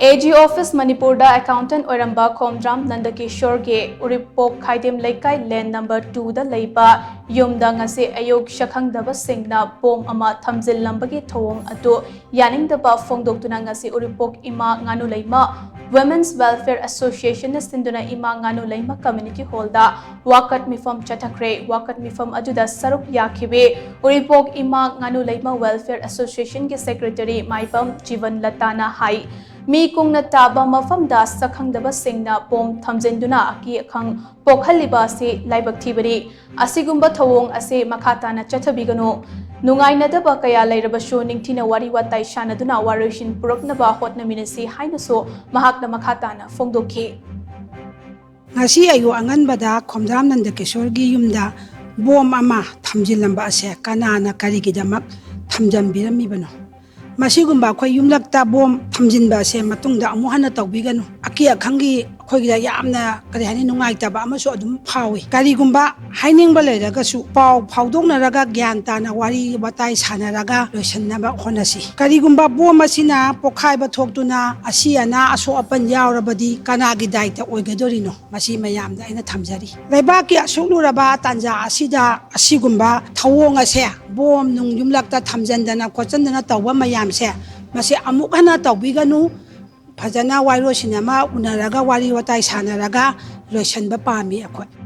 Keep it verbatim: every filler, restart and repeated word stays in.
A G office ꯃꯅꯤꯄꯨꯔꯗ accountant ꯑꯣꯏꯔꯝꯕ ꯈꯣꯝꯗ꯭ꯔꯥꯝ ꯅꯟꯗꯀꯤꯁꯣꯔꯒꯤ ꯎꯔꯤꯄꯣꯛ ꯈꯥꯏꯗꯦꯝ ꯂꯩꯀꯥꯏ ꯂꯦꯟ ꯅꯝꯕꯔ ꯇꯨꯗ ꯂꯩꯕ ꯌꯨꯝꯗ ꯉꯁꯤ ꯑꯌꯨꯛ ꯁꯛꯈꯪꯗꯕꯁꯤꯡꯅ ꯕꯣꯝ ꯑꯃ ꯊꯝꯖꯤꯜꯂꯝꯕꯒꯤ ꯊꯧꯑꯣꯡ ꯑꯗꯨ ꯌꯥꯅꯤꯡꯗꯕ ꯐꯣꯡꯗꯣꯛꯇꯨꯅ ꯉꯁꯤ ꯎꯔꯤꯄꯣꯛ ꯏꯃꯥ ꯉꯥꯅꯨ ꯂꯩꯃ Women's Welfare Associationꯅ ꯁꯤꯟꯗꯨꯅ ꯏꯃꯥ ꯉꯥꯅꯨ ꯂꯩꯃ Community Hallꯗ ꯋꯥꯀꯠ ꯃꯤꯐꯝ ꯆꯠꯊꯈ꯭ꯔꯦ꯫ ꯋꯥꯀꯠ ꯃꯤꯐꯝ ꯑꯗꯨꯗ ꯁꯔꯨꯛ ꯌꯥꯈꯤꯕꯤ ꯎꯔꯤꯄꯣꯛ ꯏꯃꯥ ꯉꯥꯅꯨ ꯂꯩꯃ Welfare Associationꯒꯤ Secretary ꯃꯥꯏꯕꯝ ꯖꯤꯕꯟ ꯂꯇꯥꯅ ꯍꯥꯏ, ꯃꯤ ꯀꯨꯡꯅ ꯇꯥꯕ ꯃꯐꯝꯗ ꯁꯛꯈꯪꯗꯕꯁꯤꯡꯅ ꯕꯣꯝ ꯊꯝꯖꯤꯟꯗꯨꯅ ꯑꯀꯤ ꯑꯈꯪ ꯄꯣꯛꯍꯜꯂꯤꯕ ꯑꯁꯤ ꯂꯥꯏꯕꯛ ꯊꯤꯕꯅꯤ꯫ ꯑꯁꯤꯒꯨꯝꯕ ꯊꯧꯑꯣꯡ ꯑꯁꯤ ꯃꯈꯥ ꯇꯥꯅ ꯆꯠꯊꯕꯤꯒꯅꯨ꯫ ꯅꯨꯡꯉꯥꯏꯅꯗꯕ ꯀꯌꯥ ꯂꯩꯔꯕꯁꯨ ꯅꯤꯡꯊꯤꯅ ꯋꯥꯔꯤ ꯋꯥꯇꯥꯏ ꯁꯥꯟꯅꯗꯨꯅ ꯋꯥꯔꯣꯏꯁꯤꯟ ꯄꯨꯔꯛꯅꯕ ꯍꯣꯠꯅꯃꯤꯟꯅꯁꯤ ꯍꯥꯏꯅꯁꯨ ꯃꯍꯥꯛꯅ ꯃꯈꯥ ꯇꯥꯅ ꯐꯣꯡꯗꯣꯛꯈꯤ꯫ ꯉꯁꯤ ꯑꯌꯨꯛ ꯑꯉꯟꯕꯗ ꯈꯣꯝꯗ꯭ꯔꯥꯝ ꯅꯟꯗꯀꯤꯁꯣꯔꯒꯤ ꯌꯨꯝꯗ ꯕꯣꯝ ꯑꯃ ꯊꯝꯖꯤꯜꯂꯝꯕ ꯑꯁꯦ ꯀꯅꯥꯅ ꯀꯔꯤꯒꯤꯗꯃꯛ ꯊꯝꯖꯤꯟꯕꯤꯔꯝꯃꯤꯕꯅꯣ? ꯃꯁꯤꯒꯨꯝꯕ ꯑꯩꯈꯣꯏ ꯌꯨꯝꯂꯛꯇ ꯕꯣꯝ ꯊꯝꯖꯤꯟꯕ ꯑꯁꯦ ꯃꯇꯨꯡꯗ ꯑꯃꯨꯛ ꯍꯟꯅ ꯇꯧꯕꯤꯒꯅꯨ꯫ ꯑꯀꯤ ꯑꯈꯪꯒꯤ ꯑꯩꯈꯣꯏꯒꯤꯗ ꯌꯥꯝꯅ, ꯀꯔꯤ ꯍꯥꯏꯅꯤ, ꯅꯨꯡꯉꯥꯏꯇꯕ ꯑꯃꯁꯨ ꯑꯗꯨꯝ ꯐꯥꯎꯏ꯫ ꯀꯔꯤꯒꯨꯝꯕ ꯍꯥꯏꯅꯤꯡꯕ ꯂꯩꯔꯒꯁꯨ ꯄꯥꯎ ꯐꯥꯎꯗꯣꯛꯅꯔꯒ ꯒ꯭ꯌꯥꯟ ꯇꯥꯅ ꯋꯥꯔꯤ ꯋꯥꯇꯥꯏ ꯁꯥꯟꯅꯔꯒ ꯂꯣꯏꯁꯤꯟꯅꯕ ꯍꯣꯠꯅꯁꯤ꯫ ꯀꯔꯤꯒꯨꯝꯕ ꯕꯣꯝ ꯑꯁꯤꯅ ꯄꯣꯈꯥꯏꯕ ꯊꯣꯛꯇꯨꯅ ꯑꯁꯤ ꯑꯅꯥ ꯑꯁꯣꯛ ꯑꯄꯟ ꯌꯥꯎꯔꯕꯗꯤ ꯀꯅꯥꯒꯤ ꯗꯥꯏꯇ ꯑꯣꯏꯒꯗꯣꯔꯤꯅꯣ? ꯃꯁꯤ ꯃꯌꯥꯝꯗ ꯑꯩꯅ ꯊꯝꯖꯔꯤ꯫ ꯂꯩꯕꯥꯛꯀꯤ ꯑꯁꯨꯛꯂꯨꯔꯕ ꯇꯥꯟꯖꯥ ꯑꯁꯤꯗ ꯑꯁꯤꯒꯨꯝꯕ ꯊꯧꯑꯣꯡ ꯑꯁꯦ, ꯕꯣꯝ ꯅꯨꯡ ꯌꯨꯝꯂꯛꯇ ꯊꯝꯖꯤꯟꯗꯅ ꯈꯣꯠꯆꯤꯟꯗꯅ ꯇꯧꯕ ꯃꯌꯥꯝꯁꯦ, ꯃꯁꯤ ꯑꯃꯨꯛ ꯍꯟꯅ ꯇꯧꯕꯤꯒꯅꯨ꯫ ꯐꯖꯅ ꯋꯥꯔꯣꯏꯁꯤꯟ ꯑꯃ ꯎꯅꯔꯒ ꯋꯥꯔꯤ ꯋꯥꯇꯥꯏ ꯁꯥꯟꯅꯔꯒ ꯂꯣꯏꯁꯤꯟꯕ ꯄꯥꯝꯃꯤ ꯑꯩꯈꯣꯏ꯫